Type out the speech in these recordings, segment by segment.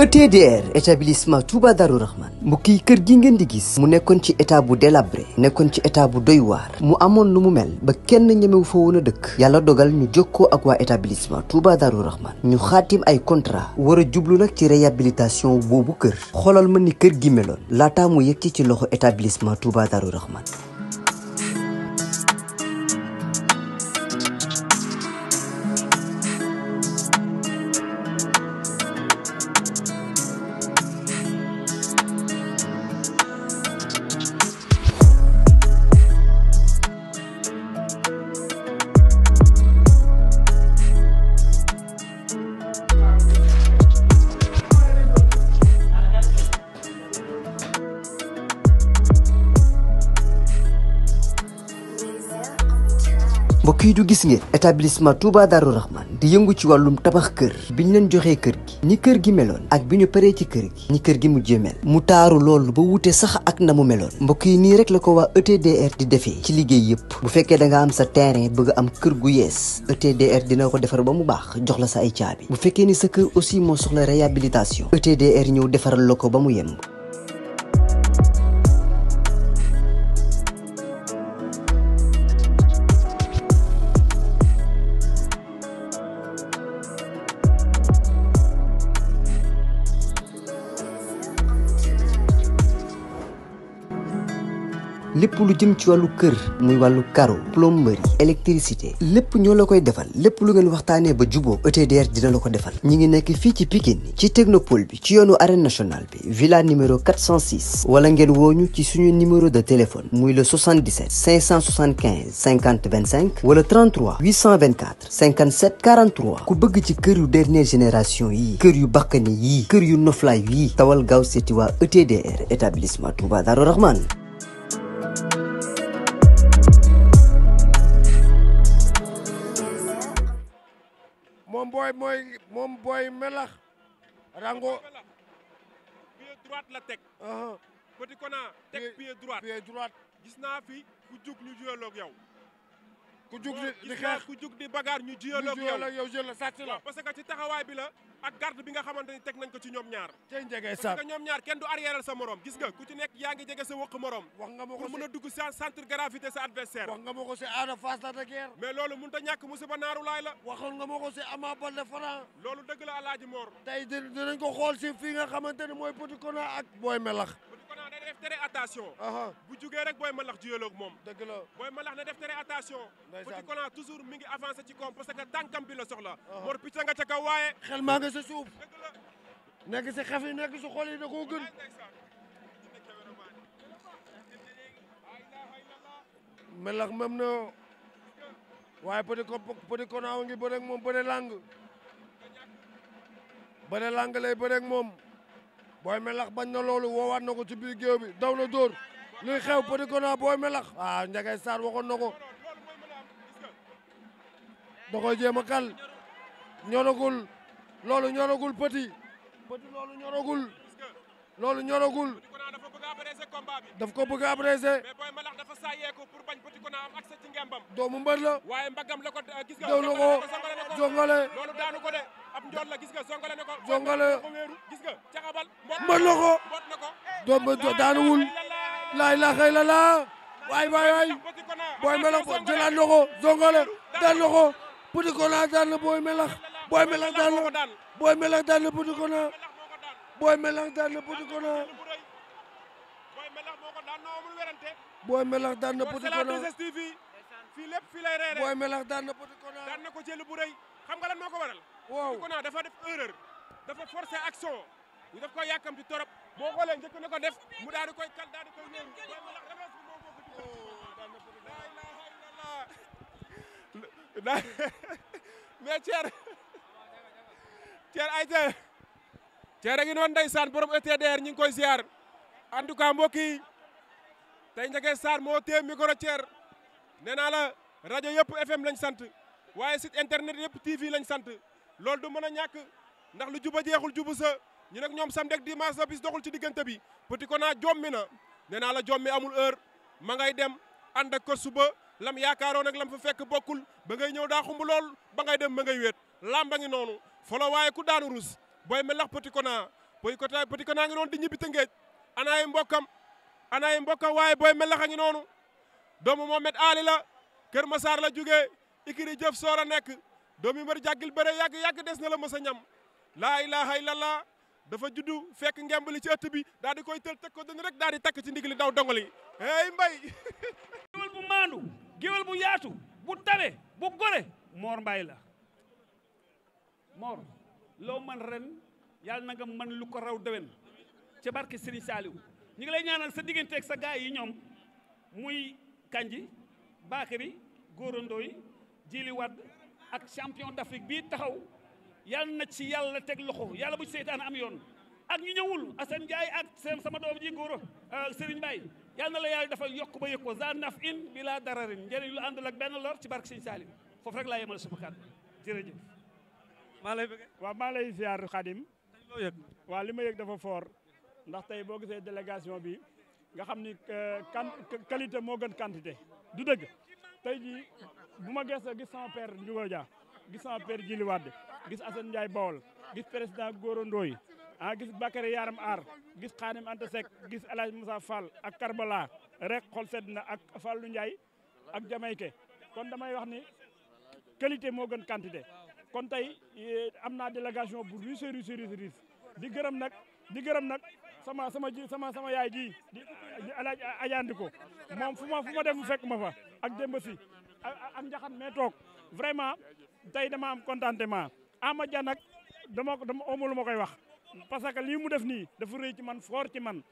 ETDR établissement Touba Darou Rahman mbokk yi kër gi ngeen di gis mu nekkoon ci état bu délabré nekkoon ci état bu doy waar mu amoon lu mu mel ba kenn ñemewu fa woon a dëkk yàlla dogal ñu jokkoo ak waa établissement Touba Darou Rahman ñu xaatim ay contrat war a jublu nag ci réhabilitation boobu kër xoolal ma ni kër gi meloon laataa mu yegg ci loxo établissement Touba Darou Rahman. mbokk yi du gis ngeen établissement Touba Darou Rahman di yëngu ci wàllum tabax kër bi ñu leen joxee kër gi ni kër gi meloon ak bi ñu paree ci kër gi ni kër gi mujjee mel mu taaru loolu ba wute sax ak na mu meloon mbokk yi nii rek la ko waa ETDR di defee ci liggéey yëpp bu fekkee da nga am sa terrain bëgg am kër gu yees ETDR dina ko defar ba mu baax jox la sa ay caabi bu fekkee ni sa kër aussi moo soxla réhabilitation ETDR ñëw defaral la ko ba mu yemb. lépp lu jëm ci wàllu kër muy wàllu carreau plomberie électricité lépp ñoo la koy defal lépp lu ngeen waxtaanee ba juboo ETDR dina la ko defal ñi ngi nekk fii ci Pikine ci technopole bi ci yoonu arène nationale bi villa numéro 406 wala ngeen wooñu ci suñu numéro de téléphone muy le 77 575 50 25 wala 33 824 57 43 ku bëgg ci kër yu dernière génération yi kër yu bakkani yi kër yu noflaay yi tawal gaaw seeti waa ETDR établissement Touba Darou Rahman. moom booy melax rango pied droite la teg Petit Kona teg pied droite gis naa fi ku jug ñu jiyaloog yow ku jug di xeex ku jug di bagarre ñu jiyaloog yow jël la sàcc la parce que ci taxawaay bi la ak garde bi nga xamante ni teg nañ ko ci ñoom ñaar tey njegee parce que ñoom ñaar kenn du arrièreal sa morom gis nga ku ci nekk yaa ngi jege sa wëq morom wax nga ma ko pour mën a dugg sa centre gravité sa adversaire wax nga ma ko si Ada Fass la de guerre mais loolu mënut a ñàkk musiba naaru laay la waxoon nga ma ko si Ama Baldé Franc loolu dëgg la Alaaji Mor tey dinañ ko xool si fii nga xamante ne mooy Petit Kona ak Boy Melax Petit Kona day def tere attention bu jugee rek Boy Melax jiyaloog moom dëgg la Boy Melax na def tere attention Petit Kona toujours mi ngi avancé ci koom parce que tànkam bi la soxla Mor picc nga ca kaw waaye xel maa nga sa suuf nekk si xef yi nekk si xol yi da koo gën Melax même na waaye Petit Kona wa ngi bëre ak moom bëre lang lay bëre ak moom Boy Melax bañ na loolu woowaat na ko ci biir géew bi daw na dóor luy xew Petit Kona Boy Melax waaw Ndiagay Sarr waxoon na ko da koy jéem a kal ñoragul loolu ñoragul Petit loolu ñoragul daf ko bëgg a abrégé mais Boy Melax dafa saayeeku pour bañ Petit Kona am accès ci ngembam doomu mbër la waaye mbagam la ko gis nga daw na ko jongale loolu daanu ko de ab njool la gis nga songale na ko jongale ko wéeru gis nga caxabal mbër na ko doom daanuwul laa ilaaha illallaah waay Boy Melax jëlaat na ko jongale daan na ko Petit Kona daan na Boy Melax Boy Melax daan na Boy Melax daan na Petit Kona Boy Melax daan na Petit Kona Boy Melax daan na Petit Kona fii lépp fii lay reere Boy Melax daan na Petit Kona daan na ko jël bu rëy xam nga lan moo ko waral waaw Petit Kona dafa def erreur dafa forcer action ñu daf koy yàkkamti torop boo xoolee njëkk na ko def mu daal di koy kal daal di koy néeru Boy Melax reverse bi moo ko daan na Petit Kona mais Thier a ngi noonu ndeysaan borom ETDR ñu ngi koy ziar en tout cas mbokk yi tey Ndiagay Sarr moo téye micro Thier nee naa la rajo yëpp FM lañ sant waaye site internet yëpp TV lañ sant loolu du mën a ñàkk ndax lu juba jeexul jubu sa ñu nag ñoom samedi ak dimanche la bis doxul ci diggante bi Petit Kona jommi na nee naa la jommi amul heure ma ngay dem ànd ak ko suba lam yaakaaroon ak lam fa fekk bokkul ba ngay ñëw daa xumb lool ba ngay dem ba ngay wéet lamba ngi noonu folo waaye ku daanu rus Boy Melax Petit Kona Petit Kona ngi noonu di ñibbi Tëngéej ana ay mbokkam waaye Boy Melax a ngi noonu doomu Mohamed Ali la Kër Massar la jógee ikiri jëf soor a nekk doomu mbër jàggil bëre yàgg des na la mës a ñam laa ilaha illallah dafa juddu fekk ngemb li ci ëtt bi daal di koy tël teg ko dënn rek daal di takk ci ndigli daw dongali hey mbay géwél bu maandu géwél bu yaatu bu tabe bu gore Mor Mbaye la Mor loo man ren yàlla na nga mën lu ko raw déwén ci barke Serigne Saliou ñu ngi lay ñaanal sa digganteeg sa gaay yi ñoom muy Kanji Bakary Góorandooy Jili Wadd ak champion d'Afrique bii taxaw yàlla na ci yàlla teg loxo yàlla bu ci seytaan am yoon ak ñu ñëwul Assane Ndiaye ak seen sama doom ji Góoro Serigne Mbaye yàlla na la yàlla dafa yokk ba yëg ko za naf in bi laa dararin njëriñ lu àndul ak benn lor ci barke Serigne Saliou foofu rek laa yemal sama kàddu jërëjëf. maa lay ziar Khadim. waaw li ma yëg dafa fort ndax tey boo gisee délégation bi nga xam ni qualité moo gën quantité du dëgg tey jii bu ma gëstoo gis sama père Ndiouga Dia gis sama père Djili Wade gis Assane Ndiaye Bawol gis président Goro Ndoye gis Bakary Yaram Aar gis Khadim Anta Seck gis El Hadj Moussa Fall ak Karbala rek xol sedd na ak Fallou Ndiaye ak Jamaïque kon damay wax ni qualité moo gën quantité kon tey am naa délégation bu riche di gërëm nag sama yaay ji di Alaaji Ajaandi ko moom fu ma dem mu fekk ma fa ak Demba Si ak Njaxat mais toog vraiment tey dama am contentement Ama Dia nag dama omo lu ma koy wax parce que lii mu def nii dafa rëy ci man fort ci man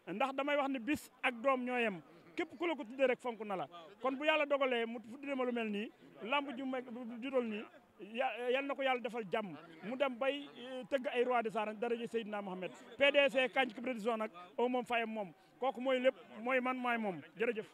ndax damay wax ni bis ak doom ñoo yem képp ku la ko tuddee rek fonk na la kon bu yàlla dogalee mu tuddee ma lu mel nii lamb ju dol nii yal na ko yàlla defal jàmm mu dem bay tëgg ay roi des arènes daraja Seydina Mohamed PDC Kanj Production nag o moom fayam moom kooku mooy lépp mooy man maay moom jërëjëf.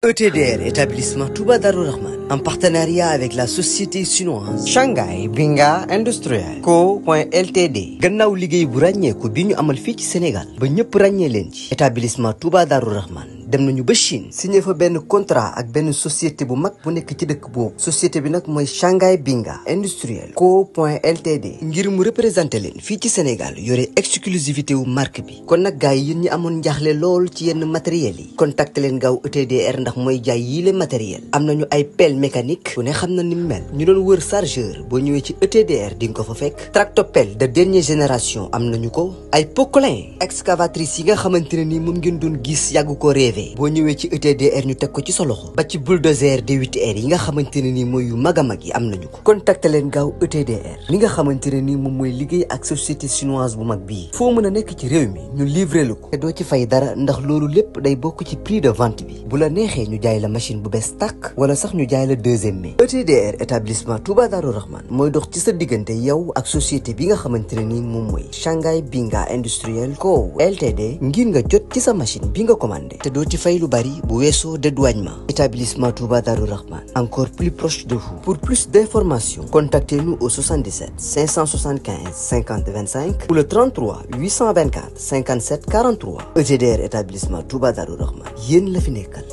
ETDR, établissement Touba Darou Rahman, en partenariat avec la société chinoise Shanghai Binga Industriel Co.Ltd. gannaaw liggéey bu ràññeeku bi ñu amal fii ci Sénégal ba ñëpp ràññee leen ci établissement Touba Darou Rahman dem nañu ba Chine signé fa benn contrat ak benn société bu mag bu nekk ci dëkk boobu société bi nag mooy Shanghai Binga Industriel Co.Ltd. ngir mu représenté leen fii ci Sénégal yore exclusivité wu marque bi kon nag gars yi yéen ñi amoon njaaxle lool ci yenn matériels yi contacté leen gaaw ETDR ndax mooy jaay yii le matériel am nañu ay pelle mécanique ku ne xam na ni mel ñu doon wër chargeur boo ñëwee ci ETDR di nga ko fa fekk tractopelle de dernière génération am nañu ko ay poquelin excavatrice yi nga xamante ne ni moom ngeen doon gis yàgg ko rêvé boo ñëwee ci ETDR ñu teg ko ci sa loxo ba ci bulldozer D8R yi nga xamante ne ni mooy yu mag a mag yi am nañu ko contacté leen gaaw ETDR li nga xamante ne ni moom mooy liggéey ak société chinoise bu mag bii foo mën a nekk ci réew mi ñu livré lu ko te doo ci fay dara ndax loolu lépp day bokk ci prix de vente bi bu la neexee ñu jaay la machine bu bees tàkk wala sax ñu jaay la deuxième mai ETDR établissement Touba Darou Rahman mooy dox ci sa diggante yow ak société bi nga xamante ne ni moom mooy Shanghai Binga Industriel Co Ltd ngir nga jot ci sa machine bi nga commandé te doo ci fay lu bari bu weesoo dédouanement établissement Touba Darou Rahman encore plus proche de vous pour plus d'informations contactez-nous au 77 575 50 25 ou le 33 824 57 43 ETDR établissement Touba Darou Rahman yéen la fi nekkal